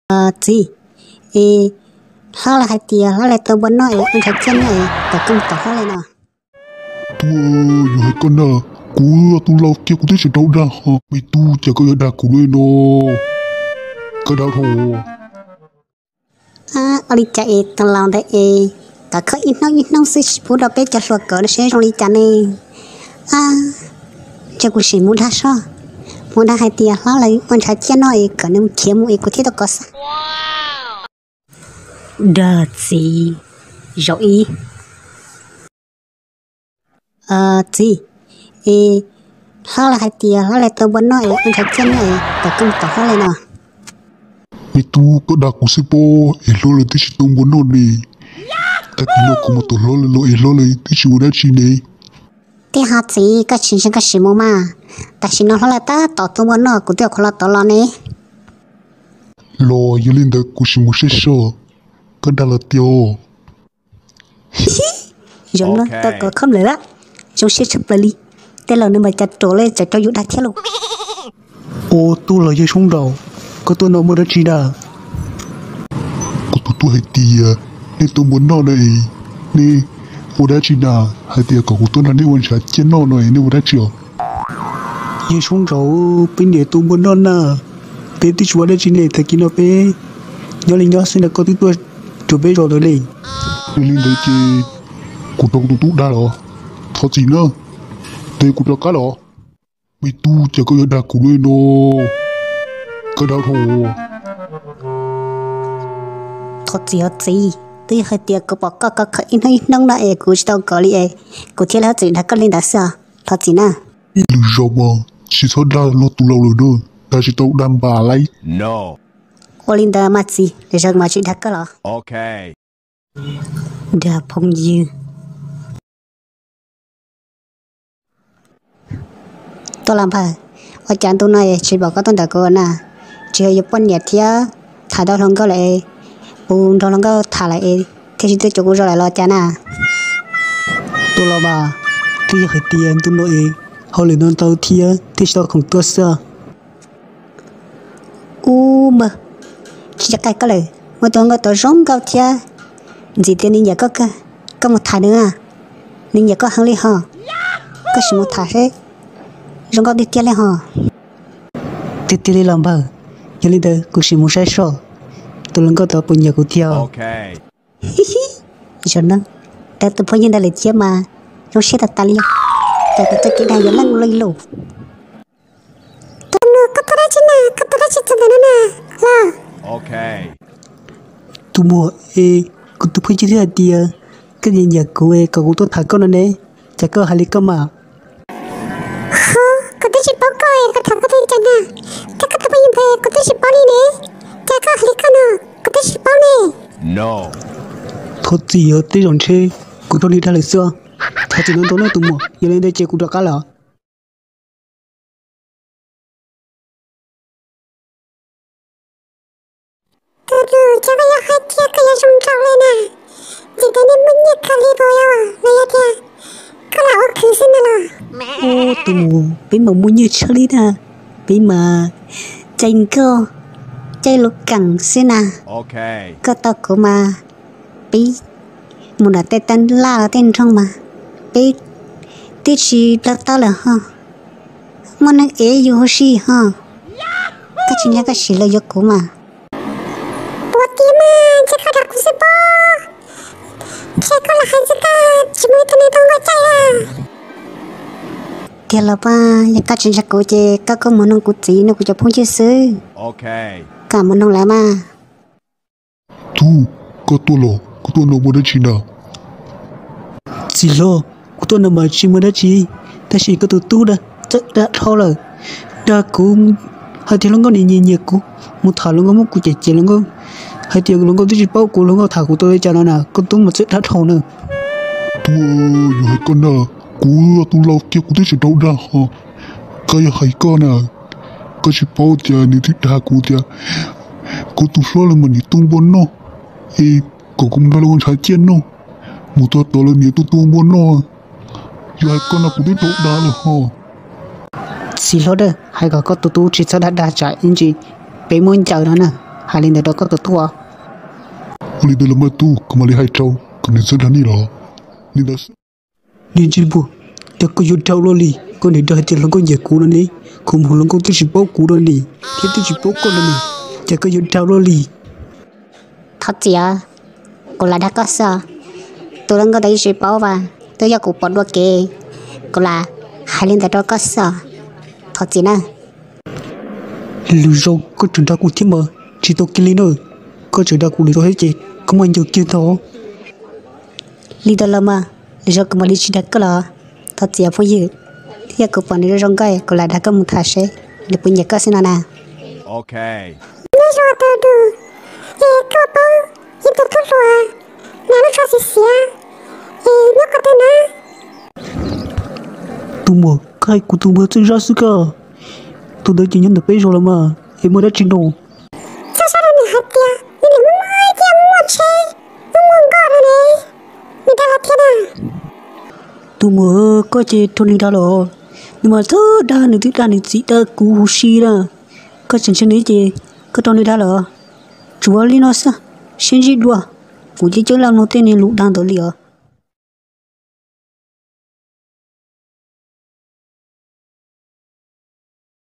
Txiv, es hlob lawv hais tias hlob lawv tau npua noj es ua ntshav ciaj noj es kom koj mus tom hlob lawv no. Tuaj, yus hais koj na, kuv yog tus laus kiag kuv twb tsis tau dag ho me tub cas koj yuav dag kuv li no. Koj dag dhau. Ua li cas es tus laus ntawd es kom koj ib hnub ib hnub xwb tsis pub rau peb cov hluas kov no seb zoo li cas ne. Cia kuv sim mus dag soj, mus dag hais tias hlob lawv ua ntshav ciaj noj es kom nws khiav mus es kuv thiaj tau kov xwb. Dag txiv, zaum ib. Txiv, es hlob lawv hais tias hlob lawv tau npua noj es ua ntshav ciaj noj es kom koj mus tom hlob lawv no. Me tub, koj dag kuv xwb pob, es hlob lawv twb tsis tau npua noj ne. Tag kis no kuv mus tom hlob lawv los es hlob lawv twb tsis ua dab tsi ne. Tij ho txiv, koj tsis ntseeg koj sim mus mas. Tam sim no hlob lawv tab tom tua npua noj kuv twb yuav qhuav los tod los ne. Los yog li ntawd kuv sim mus saib soj. Koj dag los tiag. Zaum no tau kov khob mlawm lawm, zoo siab tshaj plaws li. Tej laus nws mas cas ruam li tseem rau yus dag thiab lauj. Ua tub los yawg Soob Nraug, koj tuaj no muaj dab tsi dag? Kuv tus tub hais tias nej tau npua noj no es nej ua dab tsi na, hais tias kom kuv tuaj nrog nej ua ntshav ciaj noj no es nej ua dab tsi os? Yawg Soob Nraug, peb niam tau npua noj na, peb twb tsis ua dab tsi ne, tag kis no peb nyob li nyob xwb na koj twb tuaj rau peb zos ntawd li. Yog li ntawd ces kuv rau kuv tus tub dag los? Thov txim na, ces kuv rov qab los. Me tub, cas koj yuav dag kuv li no? Koj dag dhau. Thov txim os txiv, twb yog hais tias kuv pom koj kov khob ib hnub ib hnub no es kuv tsis tau kov li es kuv thiaj li hab txim dag koj li ntawd xwb os, thov txim na. Lwm zaus mas tsis txhob dag luag tus laus lawm na, dag tsis tau dag npam lauj. Ua li ntawd mas txiv, lwm zaus mas tsis dag koj los. Dag phooj ywg. Tuaj los npawg, ua cas ntu no es tsis pom koj tuaj ntawm kuv na? Tsis yog yuav poj niam thiab tham tau hluas nkauj lawm es, puas nrog hluas nkauj tham lawm es thiaj tsis tuaj cuag kuv zos lawm los cas na? Tuaj los mas, twb yog hais tias ntu no es hauj lwm ntau ntau thiab thiaj tsis tau khoom tuaj xwb. Ub npawg, tsis nco qab koj lawm, muaj tus hluas nkauj tod zoo nkauj thiab, ntxim tias nws nyiam koj kawg, koj mus tham nws, nws nyiam koj heev li ho. Koj sim mus tham seb zoo nkauj tiag tiag li ho. Tiag tiag li los npawg, yog li ntawd kuv sim mus saib soj, tus hluas nkauj tod puas nyiam kuv tiag. Zaum no, tau tus phooj ywg ntawd lawm thiab mas zoo siab tas tas li, cas tau txoj kev dag yuav leej ua luaj li lauj. Tus muam, koj tuaj dab tsi na, koj tuaj dab tsi txog ntawm no na los? Tus muam es, kuv tus phooj ywg twb hais tias koj nyiam nyiam kuv es kom kuv tuaj tham koj no ne, cas koj hais li koj mas? Ho, kuv twb tsis paub koj es kuv tham koj li cas na, cas koj tus phooj ywg ntawd kuv twb tsis paub li ne, cas koj hais li koj no, kuv twb tsis paub ne. Thov txim os, tej zaum ntshe kuv raug nws dag lawm xwb. Thov txim ntau ntau nawb tus muam, yog li ntawd ces kuv rov qab lawm. Tus muam, cas koj yuav hais tias koj yuav zoo nraug li na, ntxim tias nej muaj nyiaj kawg li puas yog, los yog tias koj lam ua khwv xwb ntag los? Ub, tus muam, peb mas muaj nyiaj tshaj li na, peb mas caij nkoj, caij lub keem xwb na. Koj tau kuv mas peb mus nram tej teeb laj los tej nroog mas peb twb tsis plaub taub lawm ho. Muaj neeg ev yus huv si ho. Koj tsis nco koj siv lawv yuav kuv mas. Puas tiag mas, ntshe koj dag kuv xwb pob. Ntshe koj lam hais xwb, koj tsis muaj ib tug neeg tuaj nrog koj caij lawm. Tiag los mas, yog koj tsis ntseeg kuv ces koj kuj mus noog kuv txiv, noog kuv cov phooj ywg xwb. Koj mus noog lawv mas. Tub, koj tuaj los, koj tuaj no muaj dab tsi na? Txiv hlob, kuv tuaj no mas tsis muaj dab tsi, tab sis koj tus tub dag, txawj dag dhau lawm. Dag kuv hais tias hluas nkauj nws nyiam nyiam kuv, mus tham hluas nkauj muab kuv cem cem hluas nkauj, hais tias hluas nkauj twb tsis paub kuv, hluas nkauj tham kuv tau li cas no na, koj tub mas txawj dag dhau na. Tub, yus hais koj na, kuv yog tus laus kiag kuv twb tsis tau dag ho. Koj yog hais koj na, koj tsis paub tias nws twb dag kuv tias kuv tus hlob lawv mas nws tau npua noj, es kom kuv mus nrog lawv ua ntshav ciaj noj, mus txog tod lawv niam tuaj tua npua noj. Yog hais koj no kuv twb tau dag lawm ho. Txiv hlob, hais kom koj tus tub tsis txhob dag dag tsam ib ntsis peb muab ncaws no na. Hais li ntawd rau koj tus tub. Ua li ntawd los mas tub, kuv mam li hais rau kom nws txhob dag nej los. Li ntawd xwb. Niag ntsis npua, cas koj yuav dag ua luaj li, koj niag dag hais tias hluas nkauj nyiam kuv no ne, kuv mus hluas nkauj twb tsis paub kuv no ne, thiab twb tsis paub koj no ne, cas koj yuav dag ua luaj li. Thov txim, kuv lam dag koj xwb. Tus hluas nkauj ntawd yeej tsis paub as, twb yog kuv pom dua kev, kuv lam hais li ntawd rau koj xwb. Thov txim na. Lwm zaus koj tseem dag kuv thiab mas tsis tau kiag li na. Koj tseem dag kuv lwm zaus thiab ces koj muaj ncaws kiag ntag. Li ntawd los mas, lwm zaus kuv mam li tsis dag koj los. Thov txim phooj ywg, thiab yog kuv pom nws zoo zoo nkauj kuv lam dag koj mus tham seb nws puas nyiam koj xwb no na. Nyob zoo tus duj, es koj paub ib tug tub hluas hnav lub tsho xiav xiav, es nyob qhov twg na? Tus muam, koj hais kuv tus muam Txawj Zab xwb koj. Tus ntawd ces nyob ntawm peb zos los mas, es muaj dab tsi no? Txawj Zab no nws hais tias nws niam muaj muaj ib tiaj muaj tsheb, muaj muaj nkoj no ne, nws dag los thiab na. Tus muam, koj ces rau nws dag los? Nws mas txhob dag, nws twb dag nws txiv dag kuv huv si na. Koj tseem ntseeg nws ces koj rau nws dag los? Tsuav li no xwb, sib ntsib dua. Kuv coob coob leej mloog tej niag lus dag ntawd li os.